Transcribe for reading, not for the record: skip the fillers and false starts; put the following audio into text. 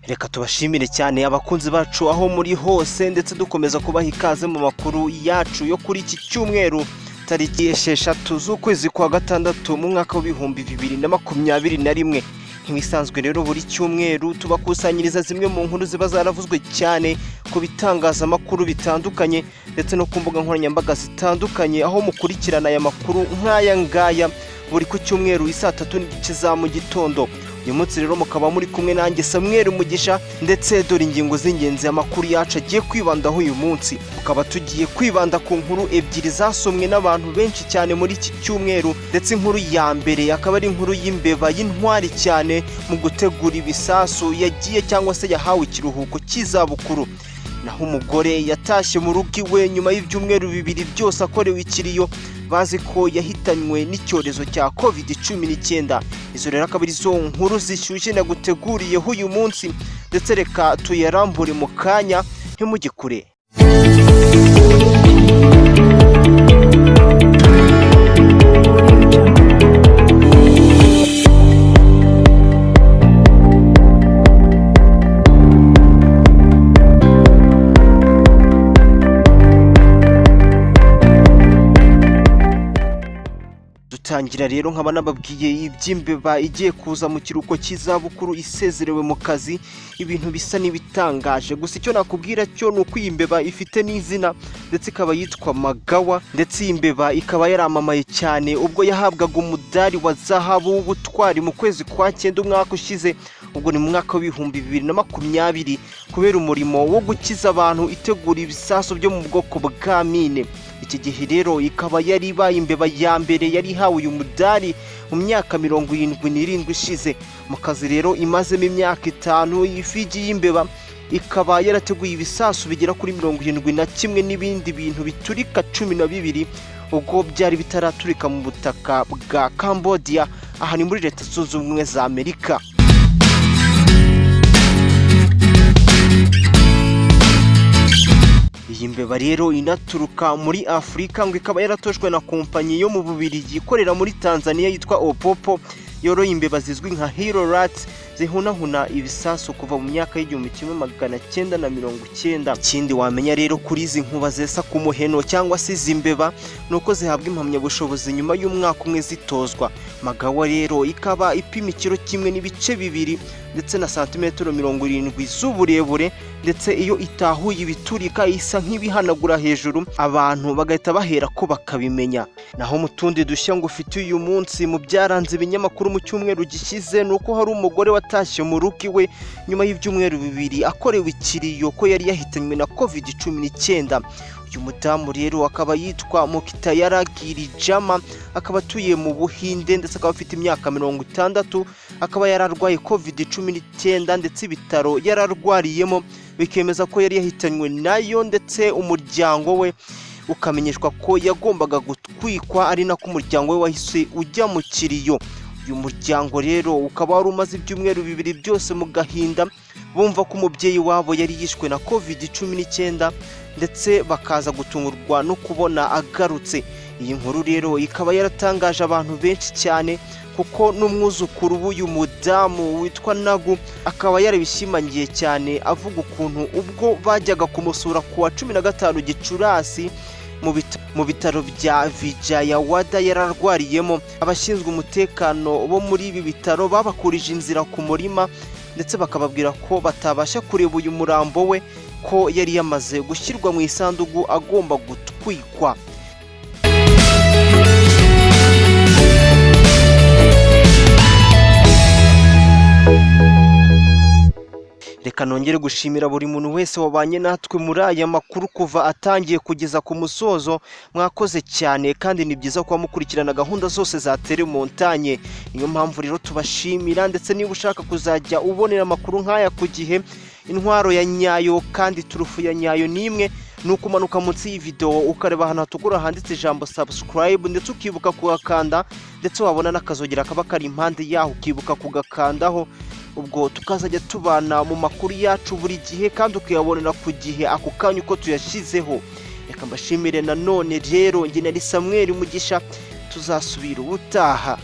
Reka tubashimire cyane abakunzi bacu aho muri hose, ndetse dukomeza kubaha ikaze mu makuru yacu yo kuri iki cyumweru, tariki 6 z'ukwezi kwa gatandatu mu mwaka w'2021. Nk'ibisanzwe rero, buri cyumweru tubakusanyiriza zimwe mu nkuru ziba zaravuzwe cyane ku bitangazamakuru bitandukanye ndetse no ku mbuga nkoranyambaga zitandukanye, aho mukurikirana aya makuru nk'aya ngaya buri ku cyumweru isaa 3:30 za mu gitondo. Uyu munsi rero mukaba muri kumwe nanjye Samuel Mugisha, ndetse dore ingingo z'ingenzi amakuru yacu agiye kwibandaho uyu munsi. Tukaba tugiye kwibanda ku nkuru ebyiri zasomwe n'abantu benshi cyane muri iki cyumweru, ndetse inkuru ya mbere akaba ari inkuru y'imbeba y'intwari cyane mu gutegura ibisasu yagiye cyangwa se yahawe ikiruhuko cy'izabukuru. Naho umugore yatashye mu rugo iwe nyuma y'ibyumweru 2 byose akorewe ikiriyo, bazi ko yahitanywe n'icyorezo cya COVID-19. Izo rero akaba ari zo nkuru zishyushye naguteguriyeho uyu munsi, ndetse reka tuyarambure mu kanya, ntimujye kure. Dutangira rero nkaba nababwiye iby'imbeba igiye kuza mu kiruhuko cy'izabukuru isezerewe mu kazi, ibintu bisa n'ibitangaje. Gusa icyo nakubwira cyo ni uko iyi mbeba ifite n'izina, ndetse ikaba yitwa Magawa. Ndetse iyi mbeba ikaba yaramamaye cyane ubwo yahabwaga umudari wa zahabu w'ubutwari mu kwezi kwa cyenda umwaka ushize, ubwo ni mu mwaka w'2020, kubera umurimo wo gukiza abantu itegura ibisasu byo mu bwoko bwa mine. Iki gihe rero ikaba yari ibaye imbeba ya mbere yari ihawe uyu mudari mu myaka 77 ishize. Mu kazi rero imazemo imyaka 5, iyi figi y'imbeba ikaba yarateguye ibisasu bigera kuri 71 n'ibindi bintu biturika 12, ubwo byari bitaraturika mu butaka bwa Cambodia, aha ni muri Leta Zunze Ubumwe za Amerika. Iyi mbeba rero inaturuka muri Afurika, ngo ikaba yaratojwe na kompanyi yo mu Bubiligi ikorera muri Tanzania yitwa Opopo, yoroye imbeba zizwi nka Hero Rats zihunahuna ibisasu kuva mu myaka y'1990. Ikindi wamenya rero kuri izi nkuba zesa ku muheno cyangwa se izi mbeba ni uko zihabwa impamyabushobozi nyuma y'umwaka umwe zitozwa. Magawa rero ikaba ipima ikiro 1.2 ndetse na santimetero 70 z'uburebure, ndetse iyo itahuye ibiturika isa nk'ibihanagura hejuru, abantu bagahita bahera ko bakabimenya. Naho mu tundi dushya ngo ufite uyu munsi mu byaranze ibinyamakuru mu cyumweru gishize, ni uko hari umugore watashye mu rugo iwe nyuma y'ibyumweru 2 akorewe ikiriyo ko yari yahitanywe na COVID-19. Uyu mudamu rero akaba yitwa Mukitayara Girijama, akaba atuye mu Buhinde, ndetse akaba afite imyaka 60, akaba yararwaye COVID-19, ndetse ibitaro yararwariyemo bikemeza ko yari yahitanywe nayo, ndetse umuryango we ukamenyeshwa ko yagombaga gutwikwa, ari nako umuryango we wahise ujya mu kiriyo. Uyu muryango rero ukaba wari umaze ibyumweru 2 byose mu gahinda, bumva ko umubyeyi wabo yari yishwe na COVID-19, ndetse bakaza gutungurwa no kubona agarutse. Iyi nkuru rero ikaba yaratangaje abantu benshi cyane, kuko n'umwuzukuru w'uyu mudamu witwa Nagu akaba yarabishimangiye cyane, avuga ukuntu ubwo bajyaga kumusura ku wa 15 Gicurasi mu bitaro bya Vijayawada yararwariyemo, abashinzwe umutekano bo muri ibi bitaro babakurije inzira ku murima, ndetse bakababwira ko batabasha kureba uyu murambo we, ko yari yamaze gushyirwa mu isanduku agomba gutwikwa. Reka nongere gushimira buri muntu wese wabanye natwe muri aya makuru kuva atangiye kugeza ku musozo. Mwakoze cyane, kandi ni byiza kuba mukurikirana gahunda zose za Telemontagne. Niyo mpamvu rero tubashimira, ndetse niba ushaka kuzajya ubonera amakuru nk'aya ku gihe, intwaro ya nyayo kandi turufu ya nyayo ni imwe, ni ukumanuka munsi y'iyi video ukareba ahantu hatukura handitse ijambo subscribe, ndetse ukibuka kugakanda, ndetse wabona n'akazogera kaba kari impande yaho ukibuka kugakandaho. Ubwo tukazajya tubana mu makuru yacu buri gihe, kandi ukayabonera ku gihe ako kanya uko tuyashyizeho. Reka mbashimire nanone rero, njye nari Samuel Mugisha, tuzasubira ubutaha.